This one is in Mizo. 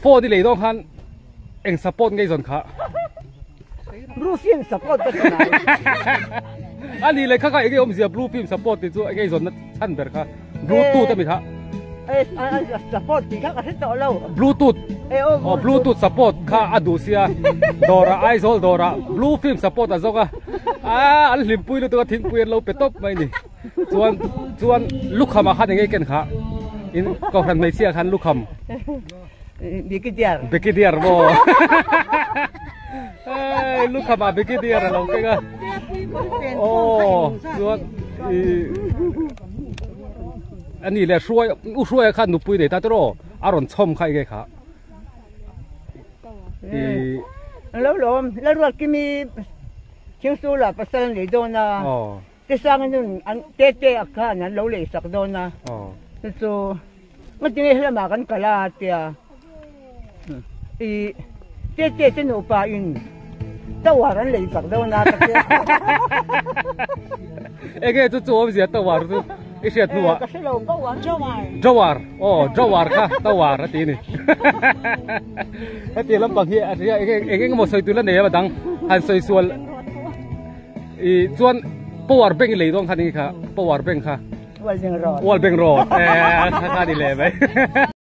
Phone i lei dawn khan eng support ngei zawn kha? Blue film support ka ti ngai. A nih leh kha kha enge awmzia blue film support tih chu enge i zawnna chhan ber kha? Bluetooth ami kha? Support tih kha ka hre tawh lo. Bluetooth. Oh bluetooth support kha a duh sia. Dawrah Aizawl dawrah blue film support a zawk a. A an hlimpui lutuk a thingpui an lo pe tawp mai ni. Chuan chuan lukham ah khan enge ken kha in kohhran hmeichhia khan lukham Bikidiar Bikidiar maw hei lukham ah bikidiar a lo keng a aw chuan i ani leh hruai u hruaia khan nupui nei ta tawh a rawn chhawm kha enge kha i lo lawm lalruat kimi thingsul ah pasal a nei dawn a. Tisang nun an tete a khan an lo lei sak dawn a, chu chu ngatinge helamah kan kal a tia i tete te nupa in tower an lei sak dawn a ka tia. Enge chu chu awmzia tower chu i hriat hnuah. Ka hre lo tower. Tower aw tower kha tower a ti ni. Heti lampang hi a hria enge eng eng emaw sawi tur la nei a dang han sawi sual. I chuan power bank i lei dawn kha ni kha power bank kha. Wall bank road. Wall bank road. Eh kha kha ni le mai.